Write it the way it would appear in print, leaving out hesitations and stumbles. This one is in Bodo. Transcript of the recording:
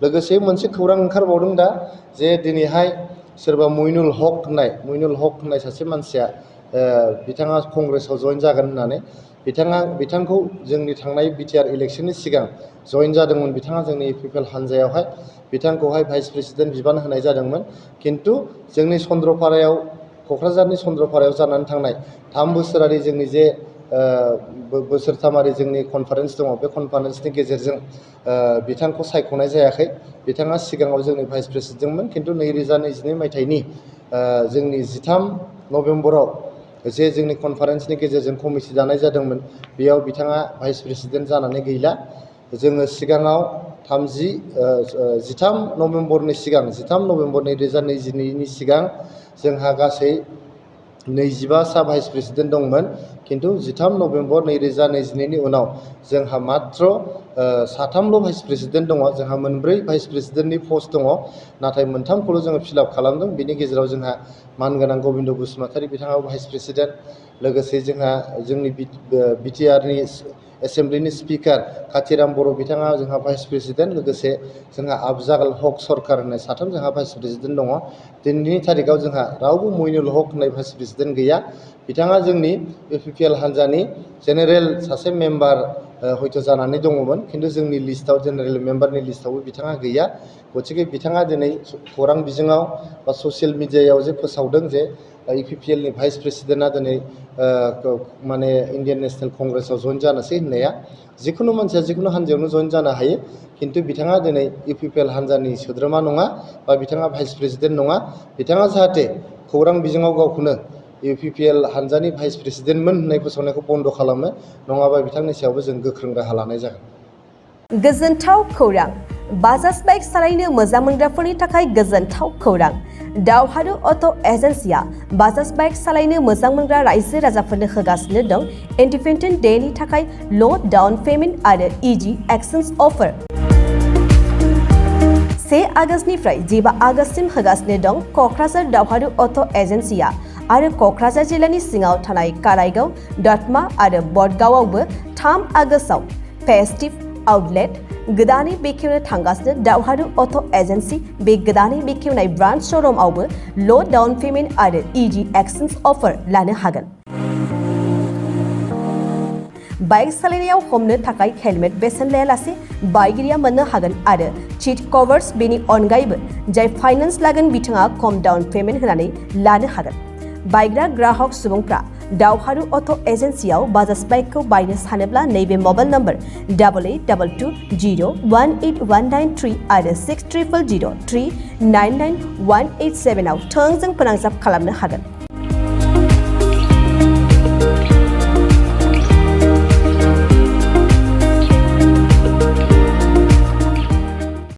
लोगोसे मोनसे खौरां ओंखारबावदों दा जे दिनैहाय सोरबा मइनुल हक होननाय सासे मानसिया बिथाङा कंग्रेसाव जइन जागोन होननानै बिथांखौ जोंनि थांनाय बिटिआर इलेक्सननि सिगां जइन जादोंमोन बिथाङा जोंनि इउपिपिएल हानजायावहाय बिथांखौहाय भाइस प्रेसिडेन्ट बिबान होनाय जादोंमोन किन्तु जोंनि चन्द्रपारायाव क'क्राझारनि चन्द्रपारायाव जानानै थांनाय 3 बोसोरारि जोंनि जे बोसोरथामारि जोंनि कनफारेन्स दङ बे कनफारेन्सनि गेजेरजों बिथांखौ सायख'नाय जायाखै बिथाङा सिगाङाव जोंनि भाइस प्रेसिडेन्टमोन किन्तु 2022 मायथाइनि जोंनि 13 नभेम्बराव जे जोंनि कनफारेन्सनि गेजेरजों कमिटि दानाय जादोंमोन बेयाव बिथाङा भाइस प्रेसिडेन्ट जानानै गैला जोङो सिगाङाव 13 नभेम्बरनि सिगां 13 नभेम्बर 2022नि सिगां जोंहा गासै 25 सा भाइस प्रेसिडेन्ट दंमोन किन्तु 13 नभेम्बर 2022नि उनाव जोंहा मात्र 3ल' भाइस प्रेसिडेन्ट दङ जोंहा 4 भाइस प्रेसिडेन्टनि पस्ट दङ नाथाय 3खौल' जोङो फिलआप खालामदों बिनि गेजेराव जोंहा मानगोनां गबिन्द बसुमतारी बिथाङा भाइस प्रेसिडेन्ट लोगोसे जोंहा जोंनि बिटिआरनि एसेम्ब्लिनि स्पिकार काथिराम बर' बिथाङा जोंहा भाइस प्रेसिडेन्ट लोगोसे जोंहा आफजाल हक सरकार होननाय 3 जोंहा भाइस प्रेसिडेन्ट दङ दिनैनि तारिखाव जोंहा रावबो मइनुल हक होननाय भाइस प्रेसिडेन्ट गैया बिथाङा जोंनि इउपिपिएल हानजानि जेनेरेल सासे मेम्बार हयथ' जानानै दङमोन किन्तु जोंनि लिस्टआव जेनेरेल मेम्बारनि लिस्टआवबो बिथाङा गैया गतिके बिथाङा दिनै खौरां बिजोङाव बा ससियेल मिडियायाव जे फोसावदों जे इउपिपिएलनि भाइस प्रेसिडेन्टआ दिनै माने इन्डियान नेशनेल कंग्रेसआव जइन जानोसै होननाया जिखुनु मानसिया जिखुनु हानजायावनो जइन जानो हायो किन्तु बिथाङा दिनै इउपिपिएल हानजानि सोद्रोमा नङा बा बिथाङा भाइस प्रेसिडेन्ट नङा बिथाङा जाहाथे खौरां बिजोङाव गावखौनो इउपिपिएल हानजानि भाइस प्रेसिडेन्टमोन होननाय फोसावनायखौ बन्द' खालामो नङाबा बिथांनि सायावबो जों गोख्रों राहा लानाय जागोन गोजोनथाव खौरां बाजाज बाइक सालायनो मोजां मोनग्राफोरनि थाखाय गोजोनथाव खौरां दावहारु अट' एजेन्सिया बाजाज बाइक सालायनो मोजां मोनग्रा रायजो राजाफोरनो होगासिनो दं इन्डिपेन्डेन्ट डेनि थाखाय ल' डाउन पेमेन्ट आरो इजि एक्सचेन्ज अफार 1 आगस्तनिफ्राय 15 आगस्तसिम होगासिनो दं क'क्राझार दावहारु अट' एजेन्सिया आरो क'क्राझार जिल्लानि सिङाव थानाय काराइगाव दतमा आरो बडगावआवबो 3 आगस्टआव फेस्टिभ आउटलेट गोदानै बेखेवनो थांगासिनो दावहारु अट' एजेन्सि बे गोदानै बेखेवनाय ब्रान्च श'रुमआवबो ल' डाउन पेमेन्ट आरो इजि एक्सचेन्ज अफार लानो हागोन बाइक सालायनायाव हमनो थाखाय हेलमेट बेसेन लायालासे बाइगिरिया मोननो हागोन आरो सीट कभार्स बेनि अनगायैबो जाय फाइनेन्स लागोन बिथाङा खम डाउन पेमेन्ट होनानै लानो हागोन बायग्रा ग्राहक सुबुंफ्रा दावहारु अट' एजेन्सियाव बाजाज बाइकखौ बायनो सानोब्ला नैबे मबाइल नम्बर 8822018193 आरो 600003999187 आव थोंजों फोनांजाब खालामनो हागोन